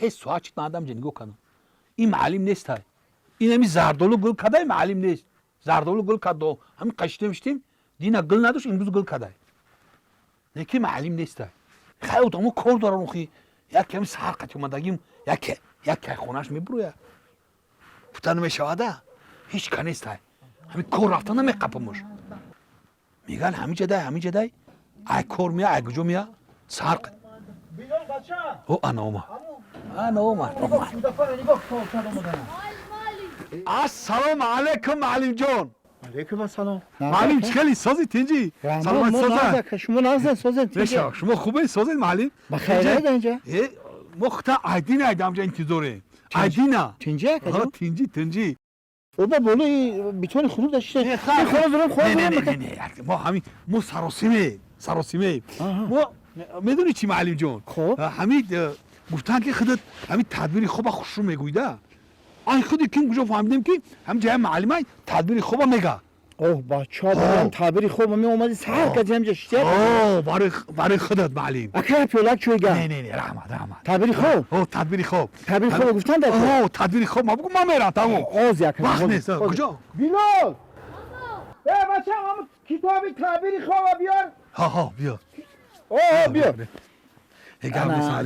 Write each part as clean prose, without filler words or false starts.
Се соат чит ман адам ҷа нигоҳ кардам, ин маълим нестай. Ин ҳами зардолу гул кадай, маълим нест. Зардолу гул кадо, ҳами қаштем шитем, дина гул надошт, имрӯз гул кадай. Лекин маълим нестай. Хай, одамо кор доран охи. Як ками саҳар қати омадагим, як кайхонаш мебуроя. Гуфта намешавада, ҳеҷ ка нестай. Ҳами кор рафта намеқапамуш. Меган ҳами ҷадай, ҳами ҷадай, ай кор мея, ай куҷо мея, саҳар Билол, бача. О, ана омад. Ана омад. Ассалому алайкум, маълимҷон. Алейкум ассалом. Маълим, чӣ хели, сози, тинҷӣ? Саломат, соза? Шумо нағзен, созен? Меша, шумо хубе, созед, маълим? Ба хайред инҷа. Э, мо хута айдина айдамҷа интизорем. Айдина. Тинҷи, акаҷон? Тинҷи, тинҷи. Оба болои битони хунук дашта. Хона дорам, хона дорам. Не, не, мо ҳамин мо саросиме, саросиме. Мо медонӣ чӣ, маълимҷон? Хуб. Ҳамин гуфтан ки худат ҳамин тадбири хоба хушрӯ мегӯйда. Ай худи ким куҷо фаҳмидем, ки ҳамин ҷая маълимай тадбири хоба мега. Оҳ, бача, барам таъбири хоб меомади, саҳар кади ҳамҷа шитя. О, барои худат, маълим. Ака, пиёлак чойга. Не, не, не, раҳмат, раҳмат. Таъбири хоб. О, тадбири хоб. Таъбири хоб гуфтан дар. О, тадбири хоб, ма бугу, ма мерам, тамом. Оз як. Вақт нест, куҷо? Билол! Э, бача, ҳам китоби таъбири хоба биёр. Ҳа, ҳа, биё. О, биёр. Чӣ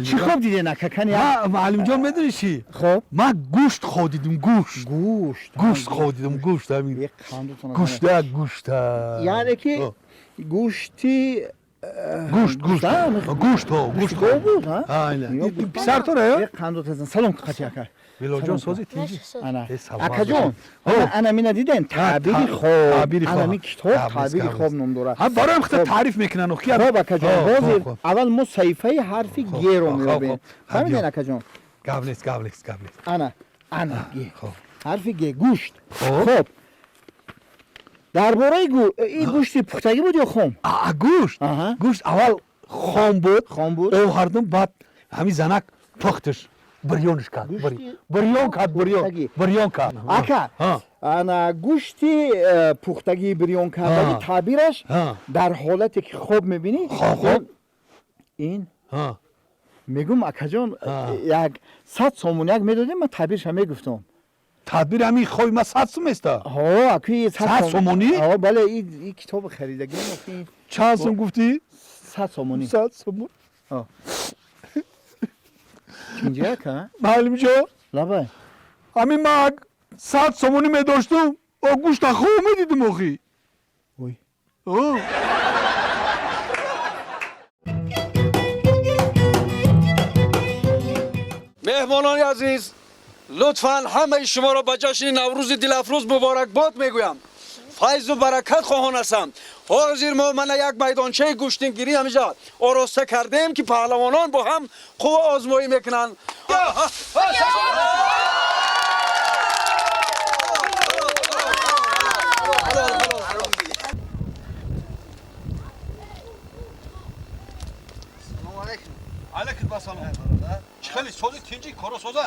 Чӣ хоб диден, ака, кани? Маълимҷон, медонӣ чӣ? Хоб. Ман гӯшт хоб дидум, гӯшт. Гӯшт. Гӯшт хоб дидум, гӯшт ҳамин. Гӯшта, гӯшта. Яъне ки гӯшти гӯшт, гӯшт, гӯшт, гӯшт гов буд. Писар тора. Қандотазан салом қати, ака. Билолҷон, сози, тинҷи? Акаҷон, ана мина диден, таъбири хоб, анами китоб таъбири хоб ном дорад. Бароям хита таъриф мекунан. Хоб, акаҷон, ҳозир аввал мо саҳифаи ҳарфи геро меёбем, фаҳмиден, акаҷон? Гап нест, гап нест, гап нест. Ана, ана ге, ҳарфи ге, гӯшт. Хоб, дар бораи ин гӯшти пухтагӣ буд ё хом? Гӯшт, гӯшт аввал хом буд. Хом буд. Овардум, баъд ҳамин занак пухташ, бирёнш кард, бирён кард, бирён, бирён кард. Ака, ана гӯшти пухтагии бирён кардагӣ таъбираш дар ҳолате ки хоб мебинӣ. Хоб. Ин мегум, акаҷон, як 100 сомон як медодем, ман таъбирша мегуфтам. Тадбири ҳамин хоби ма 100 сум еста? Ҳо, аки. 100 сомонӣ? Ҳо, бале, и китоби харидагӣ. Чанд сум гуфтӣ? 100 сомонӣ. 100 сомон. Чинҷи, ака? Маълимҷон. Лабай. Ҳамин ман 100 сомонӣ медоштум, о гӯшта хоб медидум охи. Ой. О. Меҳмонони азиз, лутфан ҳамаи шуморо ба ҷашни Наврӯзи дилафрӯз муборакбод мегӯям, файзу баракат хоҳон ҳастам. Ҳозир мо мана як майдончаи гӯштингирӣ ҳамиҷа ороста кардем, ки паҳлавонон бо ҳам қувва озмоӣ мекунанд. Алейкум ассалом. Чӣ хели, сози, тинҷи, коро соза?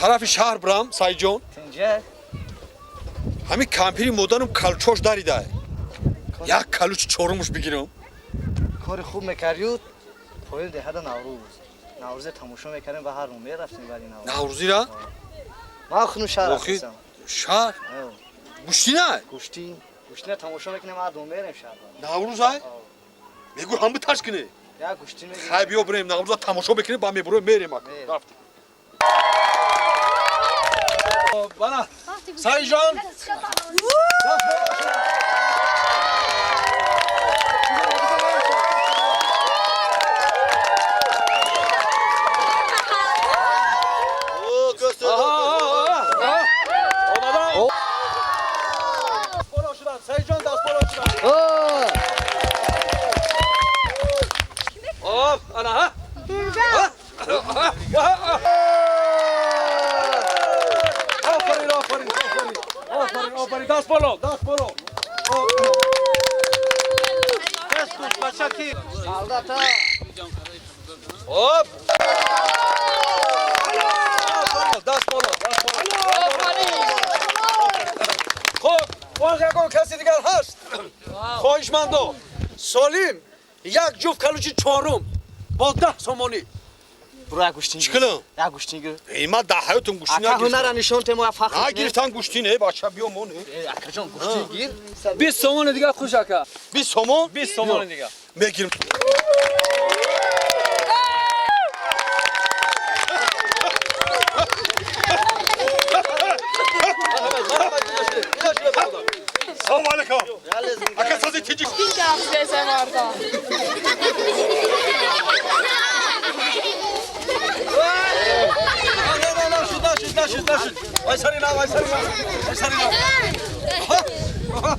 Тарафи шаҳр бирам, Сайҷон. Ҳамин кампири модарам калучош дарида, як калучи чорумуш бигирам. Кори хуб мекардиюд, поёни деҳада Наврӯз, Наврӯзе тамошо мекардем ва ҳар мерафтем баъди Наврӯз. Наврӯзира. Ман хунум шаҳр. Охи, шаҳр гӯштина. Гӯштин, гӯштина тамошо мекунем, ҳар ду мерем шаҳр. Наврӯз ай мегӯ ҳам биташ кунӣ. Як гӯштин. Хай, биё бирем, Наврӯза тамошо мекунем, ба мебуроем, мерем, ака, рафтем. Бана, Сайҷон. Сайҷон, даст боло шудан. Оп, ана ҳа. Офарин, офарин, офарин. Офарин, офарин. Даст боло, даст боло. Солдата. Оп. Даст боло, даст боло. Хуб, боз ягон каси дигар ҳаст? Хоҳишмандо, Солим, як ҷуфт калучи чорум бо 10 сомонӣ. Бро як гӯштин. Чӣ кунам? Як гӯштин гир. Эй, ман дар ҳаётам гӯштин Ака ҳунара нагирифтам. нишон те мо фахр. Нагирифтам гӯштин, эй бача, биё мон. Акаҷон гӯштин гир. 20 сомони дига хуш ака. 20 сомон? 20 сомони дига. Мегирим. Салом алейкум. Ака сази тиҷик. Не, не, не, шуд, нашуд, нашуд, нашуд. Вай сари на, вай сари на. Вай сари на.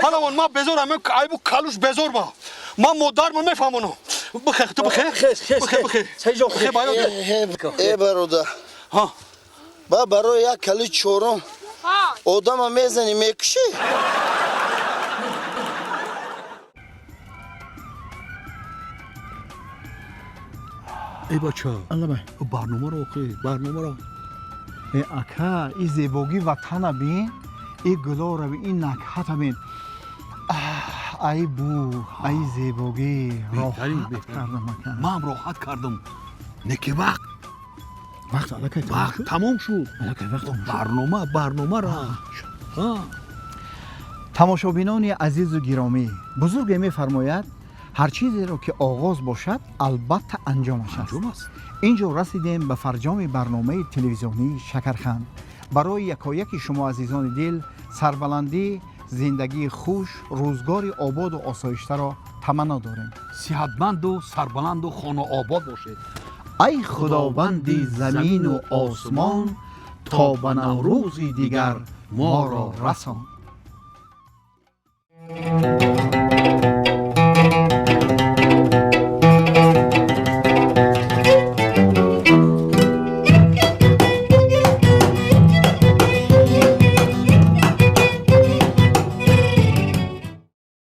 Палавон, ман безорам, айбу калуш безор ба. Ман модарма мефаҳмонам. Бихе, ту бихе. Хес, хес, Бихе, бихе. Саиҷон, Бихе, баён. Э бародар, Ҳа. ба барои як кали чорум одама мезанӣ, мекушӣ. Эй бача, Аллабай. барномаро охи, барномаро. Э ака, и зебогии ватана бин, и гулора бин, и накҳата бин. Ай бу, ай зебогӣ. Беҳтарин, Роҳат беҳтарин. кардам ака. Ман роҳат кардам. Не ки вақт, Вақт аллакай тамом вақт шуд. тамом шуд. Аллакай вақт тамом шуд. Барнома, барномаро. Ҳа. Тамошобинони азизу гиромӣ, бузурге мефармояд, ҳар чизеро ки оғоз бошад, албатта анҷомаш аст. Анҷом аст. Инҷо расидем ба фарҷоми барномаи телевизионии Шакарханд. Барои якояки шумо азизони дил сарбаландӣ, зиндагии хуш, рӯзгори ободу осоиштаро таманно дорем. Сиҳатманду сарбаланду хонаобод бошед. Ай худованди замину осмон, то ба наврӯзи дигар моро расон.